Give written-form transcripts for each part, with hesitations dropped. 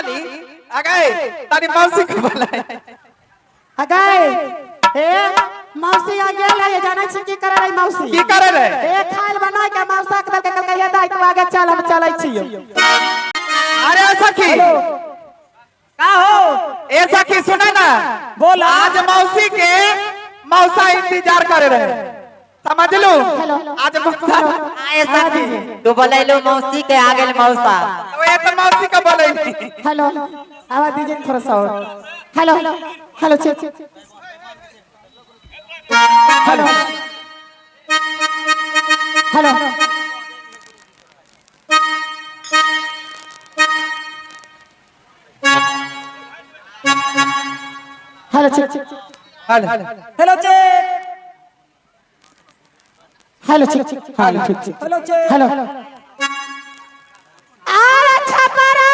बानी अगे तारी मौसी के बोलाय। अगे ए मौसी आ गेल है, जानै छी की करे रही मौसी? की करे रहे? ए खाइल बना के मौसा के दल के कहलकै, दाई तू आगे चल, हम चलै छियौ। अरे सखी। का हो? ए सखी, सुना ना। बोला। आज मौसी के मौसा इंतजार करे रहे, समझ लू? हेलो। आज मौसा आए सखी, तू बोलैलू मौसी के, आ गेल मौसा। तो ये तो मौसी का बोले। हेलो, आवाज दीजिए थोड़ा सा और। Hello hello, check. Hello hello hello, check. Hello. Hello, check. Hello, check. हाँ, ठीक ठीक। Hello, check. Hello. आरे छपरा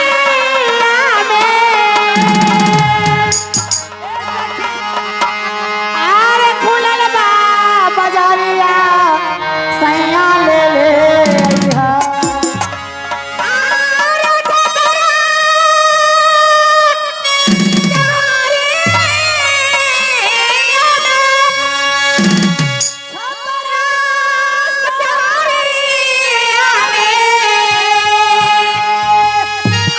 सहारिया में, आरे खुलल बा बजरिया, सैया ले ले अइहा। आरे छपरा सहारिया में, छपरा सहारिया में,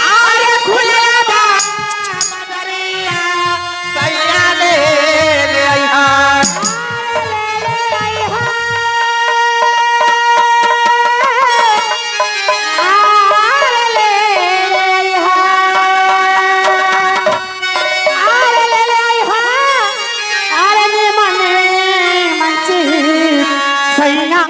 आरे खुलल बा बजरिया, सैया ले ले अइहा। सैया।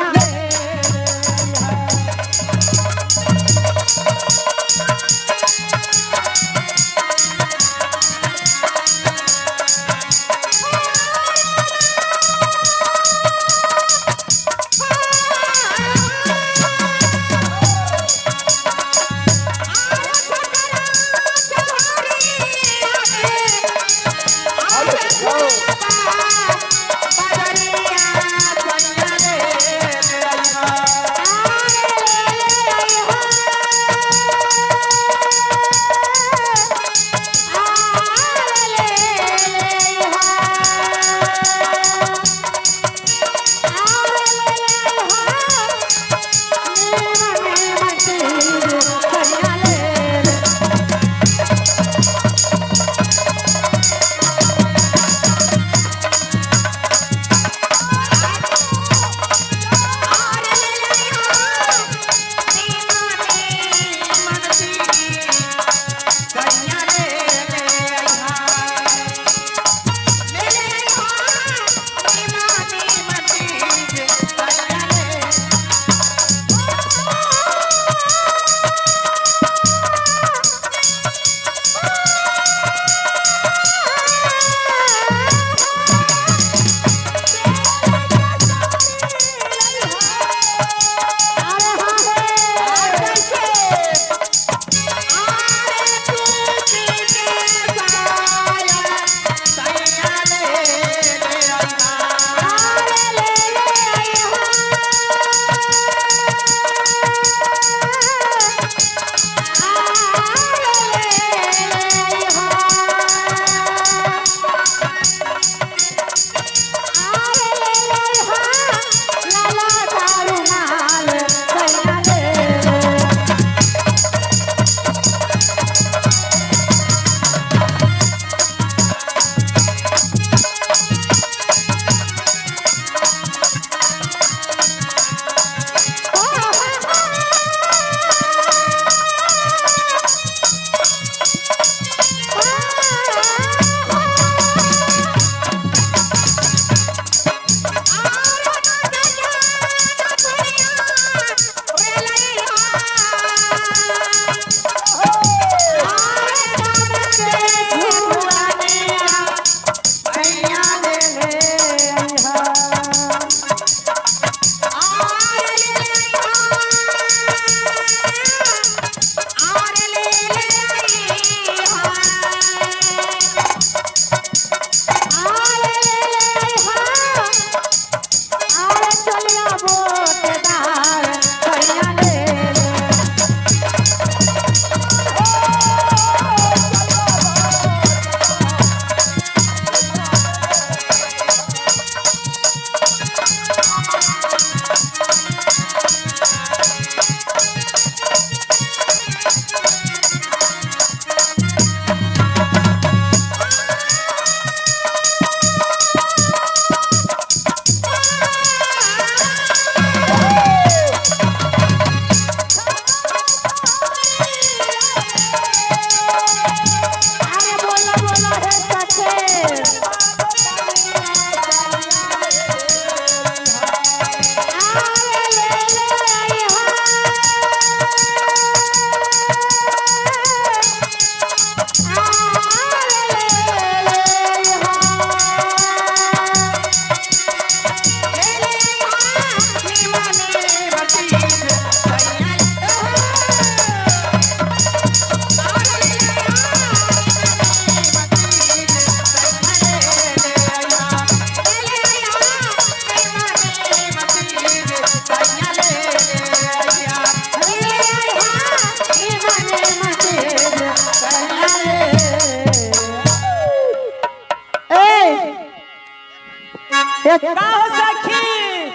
हे का हो सखी?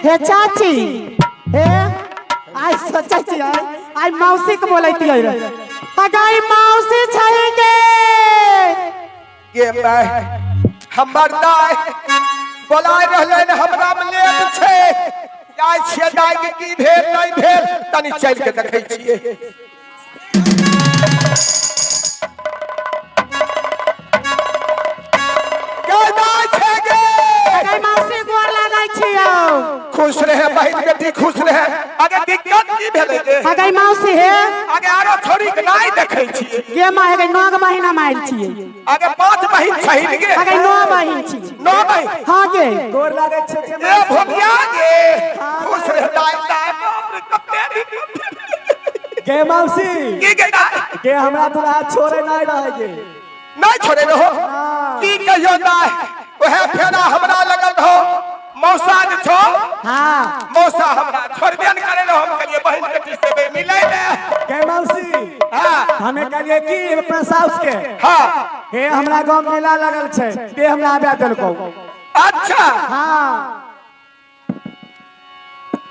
हे चाची, हे आइ सोचै छी, आइ आइ मौसी के बोलैती रे। अगाई मौसी छै गे। गे माय, हमर दाय बोलाय रहलै ने, हमरा में लेट छै। जाइ छियै दाय के की भेल नहि भेल, तनी चलि के देखै छियै। गे दाय छै गे। अगाई मौसी, गोर लागै छियौ। खुश रहे बहिन बेटी, खुश रहे। आगे दिक्कत की भेलै गे? अगाई मौसी, हे। आगे आरो छोड़ी के नहि देखै छियै। गे माय, अगाई 9 महीना में आयल छियै। आगे 5 बहिन छहिन गे? अगाई 9 बहिन छियै। 9 बहिन? हाँ गे। गोर लागै छै के? ए भोगिया गे, खुश रहे दाय। दाय, बाप रे, कते दिन! गे मौसी। की गे दाय? गे, हमरा दुल्हा छोड़े नहीं रहे गे। नहीं छोड़े रहो? की कहियो दाय, ओहे फेरा हमरा लगल रहो मौसा जे छो। हाँ। मौसा हमरा छोड़बे न करे रहो। हम कहलिए बहिन बेटी से मिलै ने। गे मौसी। हाँ। हमें कहलिए कि अपना साउस के हे, हमरा गांव मेला लगल छै, ते हमरा आबे देलको। अच्छा। हाँ।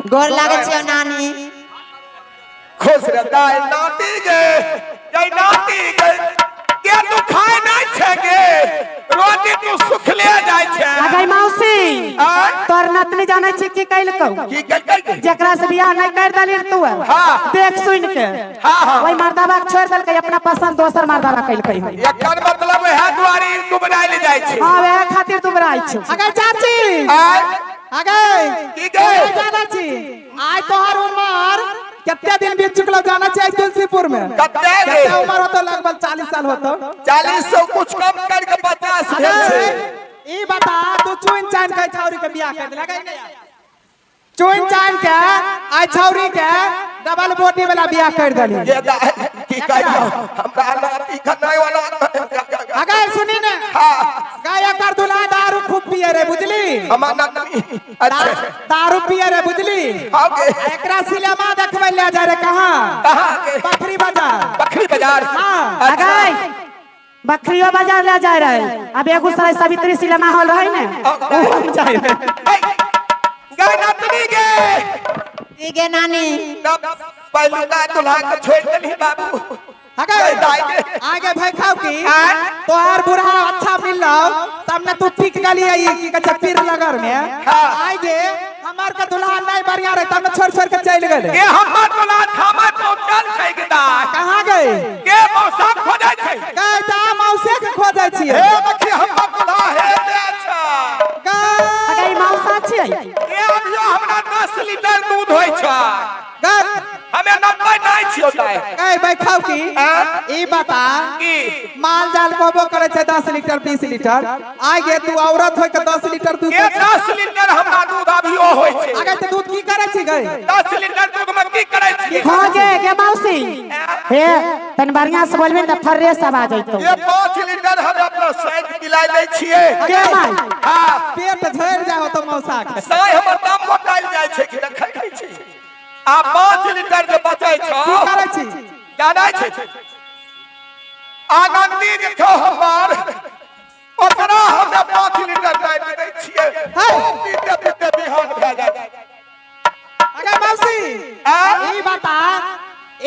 गोर लागै छियौ नानी। खुश रह दाय। नाती गे, जय नाती गे, के तू खाय नहीं छे गे? रोटी तू सुखले जाय छे। अगाई मौसी। आय? तोर नतनी जानै छी की कैलकौ? की कह? जेकरा से बियाह नहीं कर दली तू, देख सुन के, हाँ, हाँ। वही मर्दाबा के छोड़ देलकै, अपना पसंद दोसर मर्दाबा कैलकै हन। एकर मतलब है दुआरी दुबराइल जाय छै। हाँ, वएह खातिर दुबराइ छौ। अगे चाची। आय? अगे। की गे? जाना छी, आइ तोहर उमर कते दिन बीत चुकलो जाना छी तुलसीपुर में? कते गे? कते उमर होतो? लगभग 40 साल होतो। 40 से कुछ कम करके 50 भेल छै। ई बता, तू चुन चान के छौरी के बियाह कर देला? चुन चान के आइ छौरी के डबल बोटी वाला बियाह कर देली। ये दाय, की कहियो, हमरा नाती खनाय वाला। अगे सुनी ने। हाँ। गाय कर दुल्हा दारू खूब पिए रे, बुझली? हमर नाती, अच्छा। दारू पिए रे, बुझली? हाँ गे। एकरा सिनेमा देखबै ले जा रे। कहाँ? कहाँ गे? बकरी बाजार। बकरी बाजार? हाँ। अच्छा। अगाई बकरियो बाजार ले जाय रहे आ बेगूसराय सवित्री सिनेमा हॉल रहे ने, ओहो में जाय रहे। गए नातनी गे। की गे नानी? तब पहिलुका दुल्हा के छोड़ देलही बाबू। अगे। गए दाय गे। आगे भाई खाओ की आय? तोहार बुढ़ा अच्छा मिल तब ने तू टिक गली ई की कहै छै पीर नगर में। आइ गे, हमार के दुल्हा नहीं बढ़िया रहे तब ने छोड़ छोड़ के चल गेले। के हमर दुल्हा थामा पहुंचल छै के दाय? कहाँ गए? के मौसा खोजै छै। गए ता मौसे के खोजै छियै। हे देखी, हमर दुल्हा हे ते अच्छा। गए। अगाई मौसा छियै। के अभियो हमरा 10 लीटर दूध होइ छै। गए। हमे 90 नहीं छियो दाय। गए भाई खाओ की आय? ई बता। की? माल जाल कहबो करे छै 10 लीटर 20 लीटर। आइ गे, तू औरत होय के 10 लीटर दूध? के 10 लीटर हमरा दूध अभियो होइ छै। आगे ते दूध की करे छी गए? 10 लीटर दूध में की करै छी? हाँ गे, गे मौसी, हे तन बढ़िया से बोलबे ने त फ्रेश आवाज अइतौ। ये 5 लीटर हम अपना साइड पिलाय दै छियै। गे माय। हाँ। पेट झड़ि जाय होतो मौसा के। साय हमर दाम मोटाइल जाइ छै कि देखै नै छी। आ 5 लीटर जे बचै छौ, की करे छी? जानै छै, आनंदी जे छौ हमर, ओकरा हमे 5 लीटर दाबि दै छियै। ओ पीते पीते बिहान भए जाइ छै। अगे मौसी। आय? ई बता,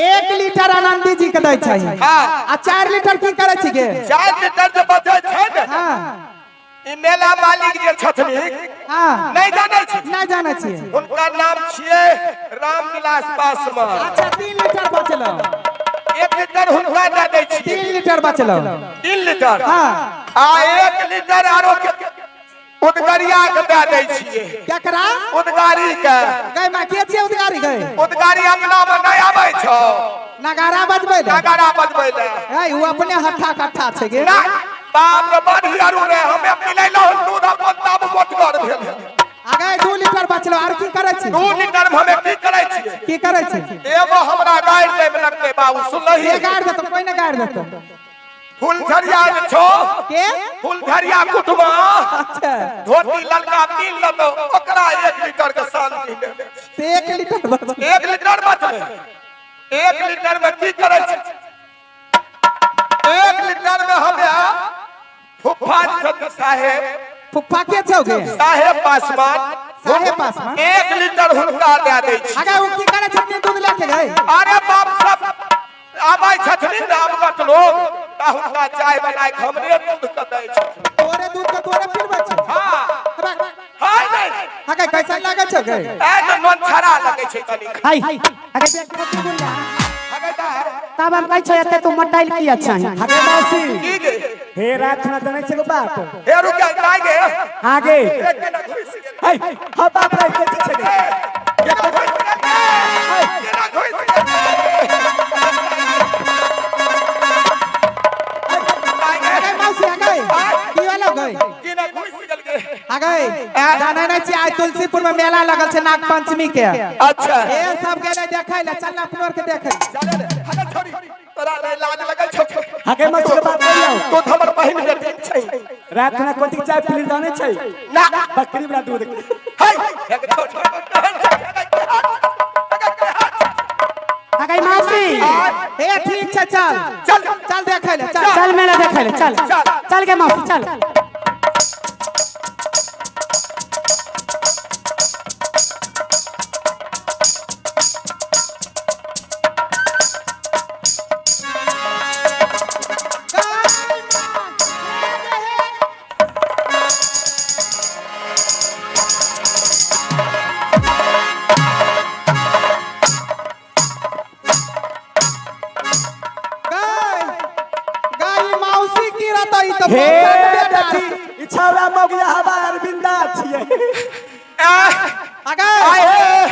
1 लीटर आनंदी जी के दै छै? हाँ। आ 4 लीटर की करे छी गे? 4 लीटर जे बचै छै ने, ई मेला मालिक जे छथिन, नहि जानै छी? नहि जानै छियै। हुनकर नाम छियै रामविलास पासवान। अच्छा, 3 लीटर बचलो। 1 लीटर हुनका दऽ दै छियै। 3 लीटर बचलो। 3 लीटर। हाँ। आ 1 लीटर आरो के उदगरिया के दऽ दै छियै। केकरा? उदगारी के। गए माँ, के छियै उदगारी गए? उदगारी अंगना में नहि आबै छौ। नगारा बजबै ले? नगाड़ा बजबै ले। है, उ अपने हट्ठा कट्ठा छै गे। ना, बाप रे, बड़ी आरू रे। हमे पिलैलहुँ दूध अपन तब मोटगर भेल। आगे 2 लीटर बचलो, आर की करे छी? 2 लीटर में हमे की करै छियै? की करे छी? एगो हमरा गाड़ि दै में लगतै बाबू, सुनलही? के गाड़ि देतो? कोई ने गाड़ि देतो। फुलझरिया जे छौ। के? फुलझरिया कुटुमा। अच्छा। धोती ललका पीन लेतौ, ओकरा 1 लीटर के शांति देबै। ते 1 लीटर बचलो। 1 लीटर बचलै। 1 लीटर में की करै छी? 1 लीटर में हमे फुफा छथि साहेब। फुफा के छौ गे? साहेब पासवान। साहेब पासवान? 1 लीटर हुनका दे दै छी। अगे उ की करे छथिन दूध लेके गए? अरे बाप, सब आबै छथिन रामगत लोग त हुनका चाय बनाय के हमरे दूध के दै छथिन। तोरे दूध के तोरे पीबै छै? हां। हाय नहीं। अगे कैसन लागै छौ गे? ए त नोन छड़ा लगै छै कनी। हाय अगे देख मोती गुड़िया। अगे दाय। तब हम कहै छौ एते तू मोटाइल किया छही? हगे मौसी। की गे? हे रात में जानै छै एगो बात। हे रुक जा दाय गे। हाँ गे। हे केना घुसि गेल? हे हाँ बाप रे, कथी छै गे? केना घुसि गेल? केना घुसि गेल? दाय गे। अगे मौसी, अगे की भेलौ गे? केना घुसि गेल गे? अगे जानै नै छी, आइ तुलसीपुर में मेला लगल छै नाग पंचमी के। अच्छा। ए सब गेलै देखै ले, चल अपनो आर के देखै। चले रे, हगे छोरी, तोरा रे लाज लगल छौ? हगे मौसी के बात कहियौ। तू तऽ हमर बहिन बेटी छै। रात में कथी के चाय पीली जानै छै? ना। बकरी वाला दूध के। है हगे छोड़, केहन छै? अगे मौसी। ए ठीक छै, चल। चल। चल देखै ले, चल। चल मेला देखै ले, चल। चल। चल गे मौसी, चल। गाय गाय मौसी की रहता ई त हे मौसा के बेटा। देखी, ई छौड़ा मौगिया हवा अरविंदा छियै। अगे आए हे,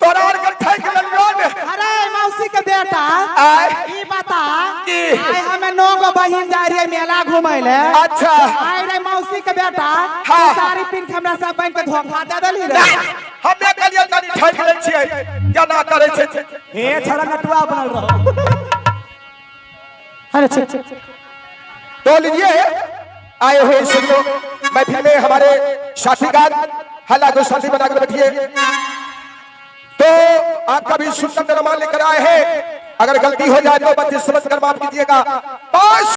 तोरा आर के ठकि लेलियौ ने। अरे मौसी के बेटा। आय। ई बता। की? आइ हमे 9 गो बहिन जाय रहियै मेला घुमै ले। अच्छा। आइ रे मौसी के बेटा। हाँ। साड़ी पिन्ह के हमरा सब बहिन के धोखा दे देली रे। हमे कहलियै कनि ठकि लै छियै, केना करै छै। हे छौड़ा नटुआ बनल रहो। अरे छी। तो लीजिए, आए हुए सुनियो महफिल में हमारे साथीगण, हल्ला को साथी बनाकर बैठिए। तो आपका भी सुंदर रमान लेकर आए हैं, अगर गलती हो जाए तो बच्चे समझ कर माफ कीजिएगा। बस।